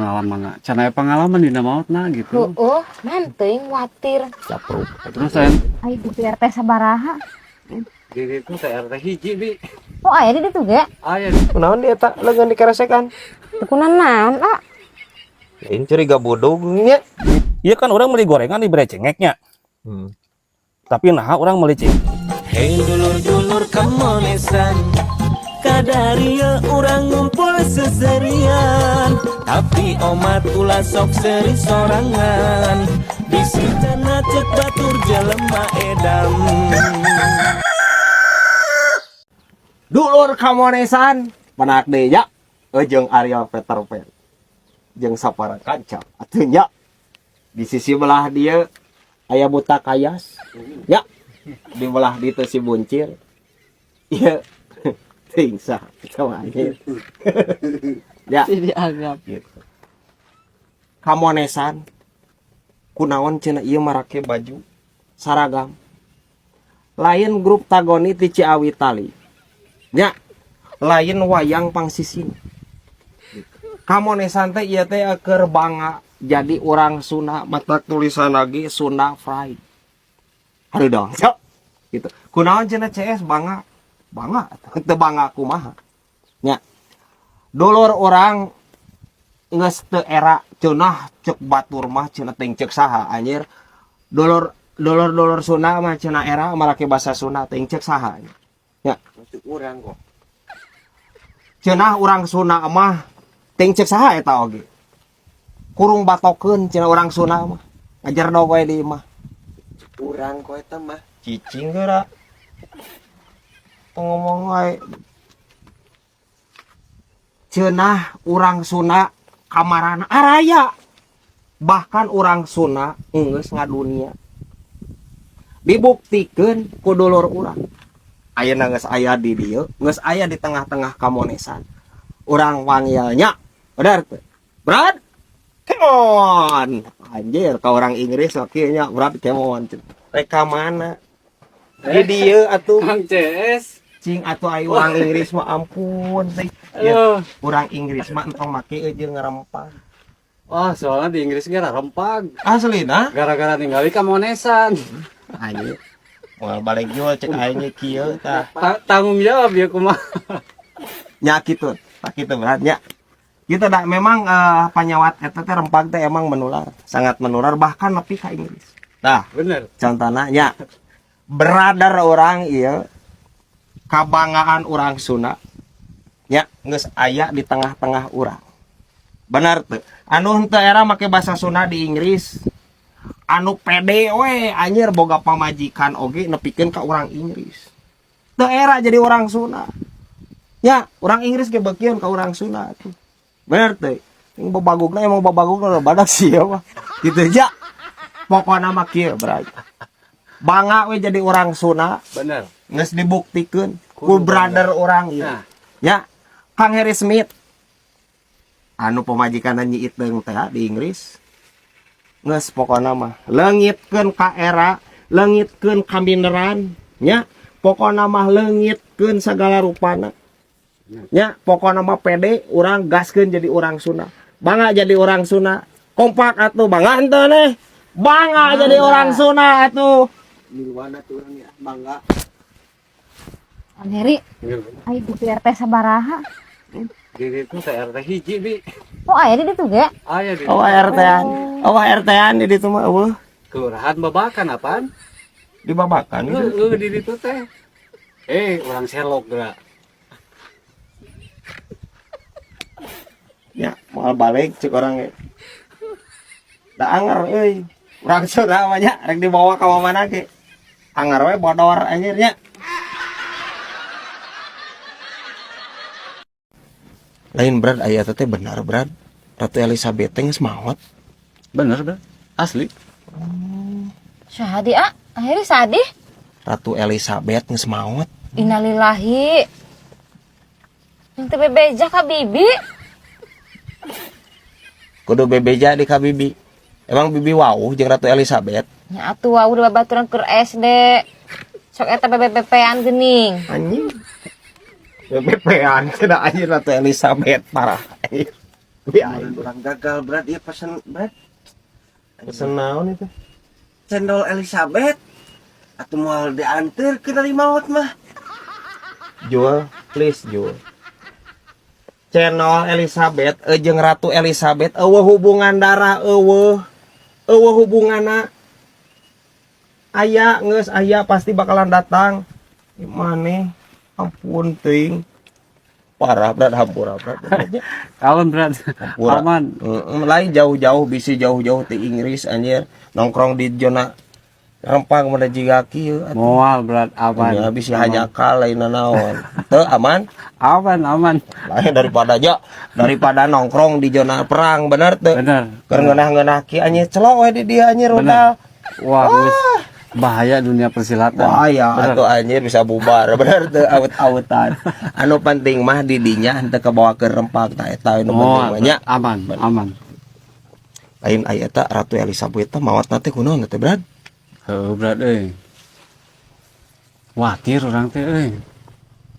Pengalaman can aya pengalaman dina maotna gitu. Heueuh, man teuing watir. Capruk. Terus saya Ai di RT sabaraha? Di ditu teh RT hiji, Bi. Oh, aya di ditu ge. Aya. Kunaon dia tak leungeun dikeresekan? Teu kunaon, ah. Lain curiga bodongnya. Iya kan orang beli gorengan di cengeknya. Tapi nah orang beli cengek. Hei dulur-dulur kamonesan, kadaria urang ngumpul seserian. Tapi omat ulah sok seri sorangan. Bisi cenah cek batur jelema edam. Dulur kamonesan, penak deui nya. Jeung Ariel Peter Pan. Jeung sapara kanca. Atuh nya. Di sisi belah dia aya buta kayas. Ya. Di belah ditu si buncir. Iya. Teuing sah sama anjir. Ya. Dianggap. Gitu. Kamonesan kunaon cenah ieu marake baju saragam. Lain grup Tagoni ti Ciawi Tali. Nya, lain wayang pangsisin. Kamonesan teh ieu teh keur bangga jadi orang Sunda, mata tulisan lagi Sunda Pride. Aduh dong, cok. Gitu. Kunaon cenah CS bangga? Bangga, teu bangga kumaha? Nya. Dulur orang geus teu era cenah cek batur mah cenah teuing cek saha anjir. Dulur dulur dulur Sunda mah cenah era marake basa Sunda teuing cek saha. Nya. Urang kok. Cenah urang Sunda mah teuing cek saha eta oge. Kurung batokeun cenah urang Sunda mah. Ngajar dog we di imah. Urang kok eta mah. Cicing geura. Tong ngomong wae. Cenah urang Sunda kamarana araya. Bahkan urang Sunda geus ngadunia. Dibuktikeun ku dulur urang. Ayeuna geus aya di dieu, geus aya di tengah-tengah kamonesan. Urang panggilnya, bener teu? Brad, come on. Anjir, ka orang Inggris kieu nya, Brad, come on. Rek ka mana? Di dieu atuh. Kang CS. Cing atuh ai urang Inggris mah ampun teh. Ya, Aduh. urang Inggris mah entong make jeung ngerempag. Wah, soalnya di Inggris ge rempag. Aslina? Gara-gara ningali kamonesan. Anjir. Moal balik jual cek aing ge kieu tah. Tanggung jawab ya kumaha. Nya kitu, tak kitu berat nya. Gitu dah memang panyawat eta teh rempag teh emang menular, sangat menular bahkan nepi ka Inggris. Tah, Bener. Contohna nya brother orang ieu kabanggaan orang Sunda nya geus aya di tengah-tengah urang. Bener teu? Anu henteu era make bahasa Sunda di Inggris. Anu pede we anjir boga pamajikan oge nepikeun ka urang Inggris. Teu era jadi orang Sunda. Ya, orang Inggris ge beukieun ka urang Sunda tuh. Bener teu? Yang babagugna emang babagugna badak sih ya mah. Gitu aja. Pokona mah kieu, Bray. Bangga we jadi orang Sunda. Bener. Geus dibuktikeun ku brother orang ieu. Nah. Ya, Kang Harry Smith. Anu pamajikan Nyi Iteung teh di Inggris. Geus pokona mah leungitkeun ka era, leungitkeun kaminderan, nya. Pokona mah leungitkeun sagala rupana. Nya, pokona mah pede urang gaskeun jadi urang Sunda. Bangga jadi orang Sunda. Kompak atuh bangga henteu neh. Bangga jadi orang Sunda atuh. Miluan atuh urang ya bangga. Kang Heri, ai di RT sabaraha? Di ditu teh RT hiji, Bi. Oh, aya di ditu ge. Aya di. Oh, RT-an. Oh, RT-an di ditu mah eueuh. Kelurahan Babakan apaan? Di Babakan gitu. Heeh, di ditu teh. Eh, urang Sherlock geura. Ya, moal balik cek orang ge. Da anger euy. Urang Sunda mah nya rek dibawa ka mana ge. Anger we bodor anjir nya. Lain Brad aya teh benar Brad. Ratu Elizabeth teh geus maot. Bener, Brad. Asli. Sahadi ah, akhirnya sadih. Ratu Elizabeth geus maot. Innalillahi. Yang teu bebeja ka bibi. Kudu bebeja di ka bibi. Emang bibi wauh jeung Ratu Elizabeth? Nya atuh wauh udah babaturan keur SD. Sok eta bebepean geuning. Anjing. Bebepean cenah anjir Ratu Elizabeth parah anjir. Bi aing. Urang gagal berat ieu pesen berat. Pesen naon itu? Cendol Elizabeth. Atuh moal diantar ke dari maut mah. Jual, please jual. Cendol Elizabeth jeung Ratu Elizabeth euweuh hubungan darah euweuh. Euweuh hubunganna. Aya geus aya pasti bakalan datang. Maneh ampun teuing. Parah berat hampura berat. Kalem berat. Hampura. Aman. Heeh, lain jauh-jauh bisi jauh-jauh ti Inggris anjir nongkrong di zona rempang mana jiga kieu atuh. Moal berat aman. Ya bisi hajakal lain naon. Teu aman. Aman aman. Lain daripada aja daripada nongkrong di zona perang bener teu. Bener. Keur ngeunah-ngeunah kieu anjir celok we di dia anjir rudal. Wah, geus bahaya dunia persilatan. Wah ya atuh anjir bisa bubar bener teu awet-awetan. Anu penting mah di dinya henteu kabawa ke rempang tah eta anu penting mah nya. Aman, aman. Lain aya eta Ratu Elizabeth teh maotna teh kunaon teh Brad? Heuh berat euy. Watir urang teh euy.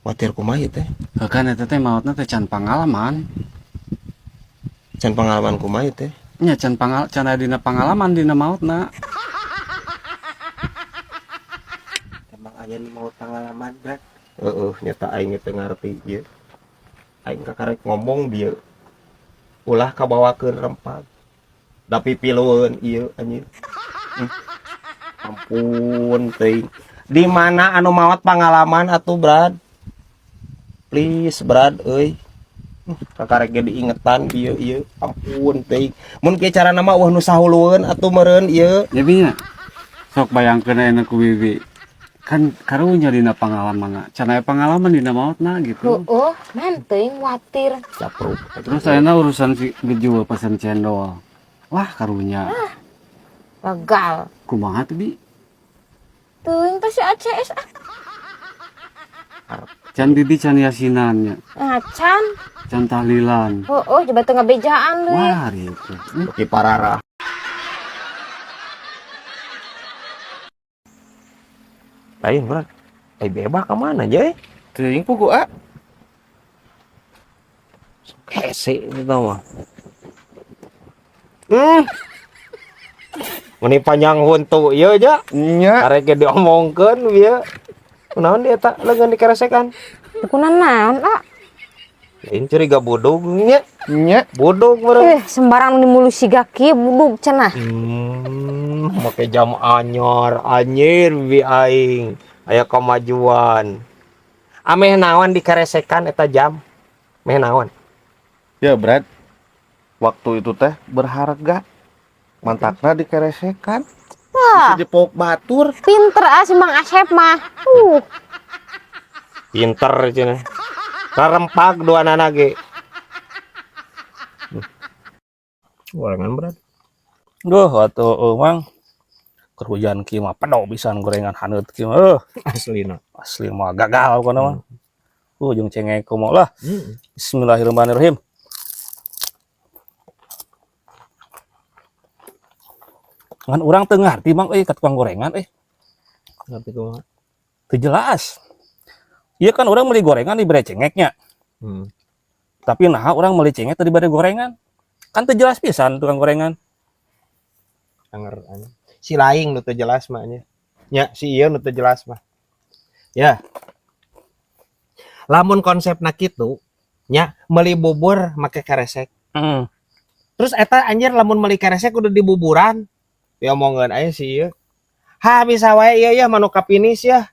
Watir kumaha ieu teh? Heuh kan eta teh maotna teh can pangalaman. Can pengalaman kumaha ieu teh? Nya can pangal can aya dina pangalaman dina maotna. Emang aya nu mau pengalaman berat. Heeh, nyata aing teu ngarti ieu. Aing kakarek ngomong bieu. Ulah kabawakeun rempag. Da pipilueun ieu anjir. Ampun teuing. Di mana anu maot pangalaman atuh Brad? Please Brad euy. Kakarek ge diingetan bieu ieu. Ampun teuing. Mun kieu carana mah eueuh nu sahulueun atuh meureun ieu. Jadi nya sok bayangkeun ayeuna ku bibi. Kan karunya dina pangalaman can aya pangalaman dina maotna gitu. Heueuh, man teuing watir. Capruk. Terus ayeuna urusan si gejual pesan cendol. Wah karunya. Gagal. Kumaha tuh bi? Teuing teh si ACS ah. Can bibi can yasinannya, Ah, can. can tahlilan. Heueuh, coba teu ngabejaan deui. Wah gitu. Beki pararah. Lain Brad. Eh bebas ke mana je? Teuing pugu ah. Hese itu mah. Meni panjang huntu ieu ja. Nya. Arek ge diomongkeun ieu. Kunaon dia tak leungeun dikeresekan? Kunaon naon ah? Lain curiga budug nya. Nya. Budug meureun. Eh, sembarang di mulu siga kieu budug cenah. Make jam anyar anjir bi aing. Aya kemajuan. Ameh naon dikeresekan eta jam? Meh naon? Ya Brad, waktu itu teh berharga. Mantakna dikeresekan. Wah, Bisa dipok batur. pinter ah si Mang Asep mah. Pinter cenah. Rarempag dua nana ge. Gorengan berat. Duh, atuh mang. Keur hujan kieu mah pedo pisan gorengan haneut kieu mah. Aslina. Asli mah gagal pokona mah. Jeung cengek kumaha lah. Bismillahirrahmanirrahim. Ngan urang teu ngarti mang euy ka tukang gorengan euy. Ngerti kumaha? Teu jelas. Ieu kan urang meuli gorengan dibere cengeknya. Tapi naha urang meuli cengek teu dibere gorengan. Kan teu jelas pisan tukang gorengan. Anger anjing. Si laing nu teu jelas mah nya. Nya si ieu nu teu jelas mah. Ya. Lamun konsepna kitu nya meuli bubur make keresek. Terus eta anjir lamun meuli keresek udah dibuburan. Diomongeun aya si ieu. Ha bisa wae ieu ya manu kapinis ya.